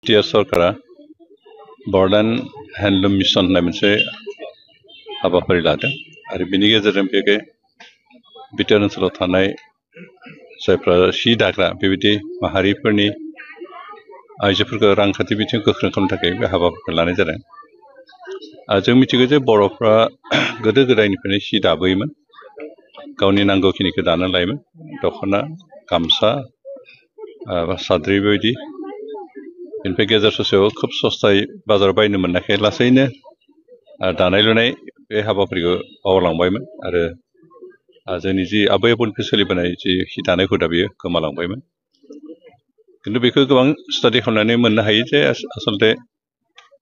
TR सरकारा burden handloom mission होननाय मोनसे हाबाफारि लादों आरो बिनि गेजेरजों बे बिटिआर ओनसोलाव थानाय जायफ्रा सि दाग्रा बेबायदि माहारिफोरनि आइजोफोरखौ रांखान्थि बिथिङाव गोख्रों खालामनो थाखाय बे हाबाफारिखौ लानाय जादों। जों मिथिगौ जे बर'फ्रा गोदो गोदायनिफ्रायनो सि दाबोयोमोन, गावनि नांगौखिनिखौ दाना लायोमोन, दख'ना गामसा बा साद्रि बेबायदि। बेनिफ्राय गेजेर ससेयाव खोब सस्तायै बाजाराव बायनो मोननायखाय लासैनो दानाय लुनाय बे हाबाफारिखौ बावलांबायमोन आरो जोंनि जि आबै आबौनिफ्राय सोलिबोनाय जि हि दानाय हुदा बेयो गोमालांबायमोन। खिन्थु बेखौ गोबां स्टाडि खालामनानै मोननो हायो जे आसलते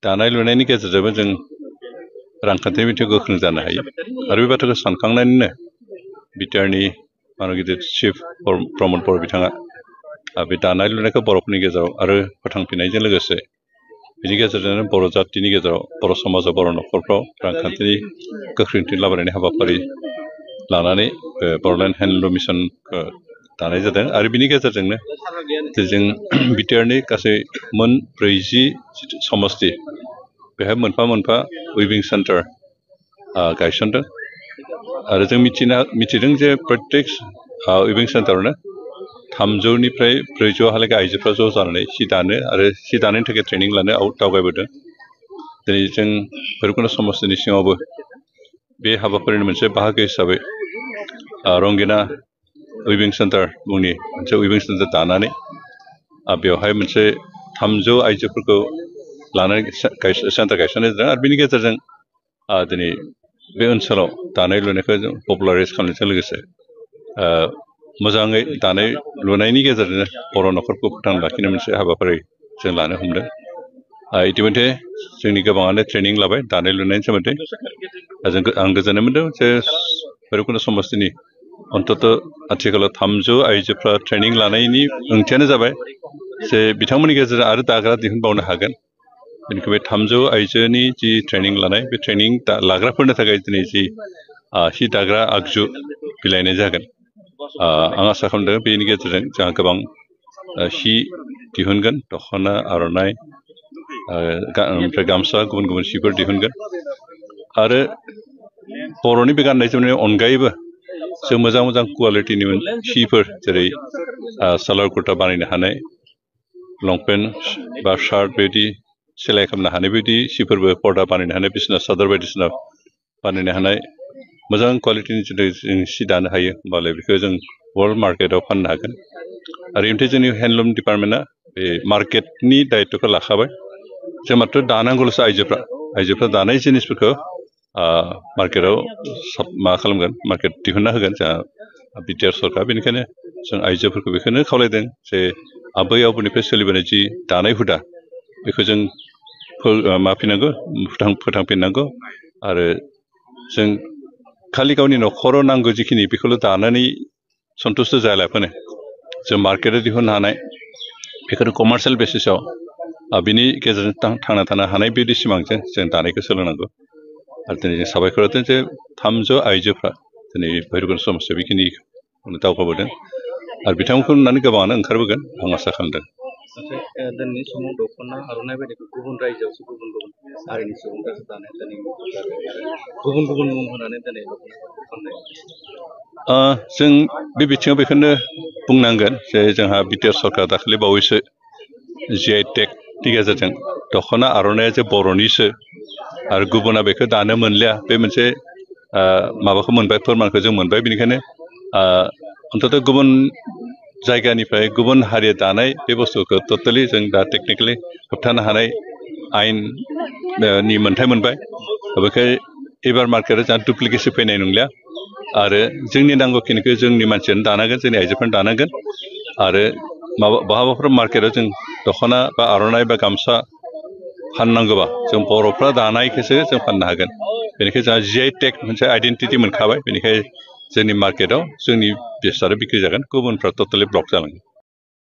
दानाय लुनायनि गेजेरजोंबो जों रांखान्थि बिथिङाव गोख्रों जानो हायो आरो बे बाथ्राखौ सानखांनानैनो बिटिआरनि गिदिर चिफ प्रमद बर' बिथाङा बे दानाय लुनायखौ बर'फोरनि गेजेराव आरो फोथांफिननायजों लोगोसे बेनि गेजेरजोंनो बर' जातिनि गेजेराव बर' समाजाव बर' न'खरफ्राव रांखान्थिनि गोख्रोंथि लाबोनायनि हाबाफारि लानानै बर'लेण्ड हेन्डलुम मिशनखौ दानाय जादों आरो बिनि गेजेरजोंनो जों बिटिआरनि गासै मोन 40 समस्ति बेहाय मोनफा मोनफा उइभिं सेन्टार गायसनदों आरो जों मिथिदों जे प्रत्येक उइभिं सेन्टारावनो 300निफ्राय 400हालागै आइजोफ्रा ज' जानानै सि दानो आरो सि दानायनि थाखाय ट्रेनिं लानो दावगाबोदों। दिनै जों भैरबकुन्द समस्तिनि सिङावबो बे हाबाफारिनि मोनसे बाहागो हिसाबै रंगिना उइभिं सेन्टार मुंनि मोनसे उइभिं सेन्टार दानानै बेवहाय मोनसे 300 आइजोफोरखौ लानानै सेन्टार गायसननाय जादों आरो बिनि गेजेरजों दिनै बे ओनसोलाव दानाय लुनायखौ जों पपुलाराइज खालामनायजों लोगोसे मोजाङै दानाय लुनायनि गेजेरजोंनो बर' न'खरखौ फोथांना लाखिनो मोनसे हाबाफारि जों लानो हमदों। इतिमध्य जोंनि गोबाङानो ट्रेनिं लाबाय दानाय लुनायनि सोमोन्दै। आं गोजोननाय मोन्दों जे भैरबकुन्द समस्तिनि अन्तत आथिखालाव 300 आइजोफ्रा ट्रेनिं लानायनि ओंथियानो जाबाय जे बिथांमोननि गेजेरजों आरो दाग्रा दिहुनबावनो हागोन। बेनिखायनो बे 300 आइजोनि जि ट्रेनिं लानाय बे ट्रेनिं लाग्राफोरनि थाखाय दिनै जि हि दाग्रा आगजु बिलाइनाय जागोन। आं आसा खालामदों बेनि गेजेरजों जोंहा गोबां हि दिहुनगोन, दख'ना आर'नाइ ओमफ्राय गामसा गुबुन गुबुन सिफोर दिहुनगोन आरो बर'नि बे गाननाय जोमनायनि अनगायैबो जों मोजां मोजां कुवालिटिनि सिफोर जेरै सालार कुर्ता बानायनो हानाय, लंपेन्ट बा शार्ट बेबायदि सेलाइ खालामनो हानाय बायदि सिफोरबो पर्दा बानायनो हानाय, बिसना सादर बायदिसिना बानायनो हानाय मोजां कुवालिटिनि जुदि जों सि दानो हायो होमबालाय बेखौ जों वर्ल्ड मार्केटआव फाननो हागोन। आरो ओमफ्राय जोंनि हेन्डलुम डिपार्टमेन्टआ बे मार्केटनि दायित्वखौ लाखाबाय। जों माथ्र दानांगौल'सो आइजोफ्रा दानाय जिनिसफोरखौ मार्केटआव खालामगोन, मार्केट दिहुनना होगोन जोंहा बिटिआर सरकार। बेनिखायनो जों आइजोफोरखौ बेखौनो खावलायदों जे आबै आबौनिफ्राय सोलिबोनाय जि दानाय हुदा बेखौ जों फोथांफिननांगौ आरो जों खालि गावनि न'खराव नांगौ जिखिनि बेखौल' दानानै सन्तुष्ट जायालाफानो जों मार्केटआव दिहुननो हानाय बेखौनो कमार्सियेल बेसिसाव बिनि गेजेरजों थांना थानो हानाय बिदि सिमांजों जों दानायखौ सोलोंनांगौ। आरो दिनै जों साबायखर होदों जे 300 आइजोफ्रा दिनै भैरबकुन्द समस्तियाव बेखिनि दावगाबोदों आरो बिथांमोनखौ नुनानै गोबाङानो ओंखारबोगोन आं आसा खालामदों। दिनैनि समाव दख'ना आर'नाइ बायदिखौ गुबुन रायजोआवसो गुबुन गुबुन हारिनि सुबुंफ्रासो दानाय दिनै गुबुन गुबुन मुं होनानै दिनै जों बे बिथिङाव बेखौनो बुंनांगोन जे जोंहा बिटिआर सरकार दाखालि बावैसो GI टेगनि गेजेरजों दख'ना आर'नाइया जे बर'निसो आरो गुबुना बेखौ दानो मोनलिया बे मोनसे माबाखौ मोनबाय, फोरमानखौ जों मोनबाय। बेनिखायनो अन्तत गुबुन जायगानिफ्राय गुबुन हारिया दानाय बे बुस्थुखौ टटेलि जों दा टेकनिकेलि होबथानो हानाय आयेननि मोन्थाय मोनबाय। बेखाय एबार मार्केटआव जोंहा डुप्लिकेसि फैनाय नंलिया आरो जोंनि नांगौखिनिखौ जोंनि मानसियानो दानांगोन, जोंनि आइजोफ्रानो दानांगोन आरो बहाबाफोर मार्केटआव जों दख'ना बा आर'नाइ बा गामसा फाननांगौबा जों बर'फ्रा दानायखौसो जों फाननो हागोन। बेनिखायनो जोंहा GI टेग मोनसे आइडेन्टिटि मोनखाबाय। बेनिखायनो जोंनि मार्केटआव जोंनि बेसादा बिक्रि जागोन, गुबुनफ्रा टटेलि ब्लक जालांगोन।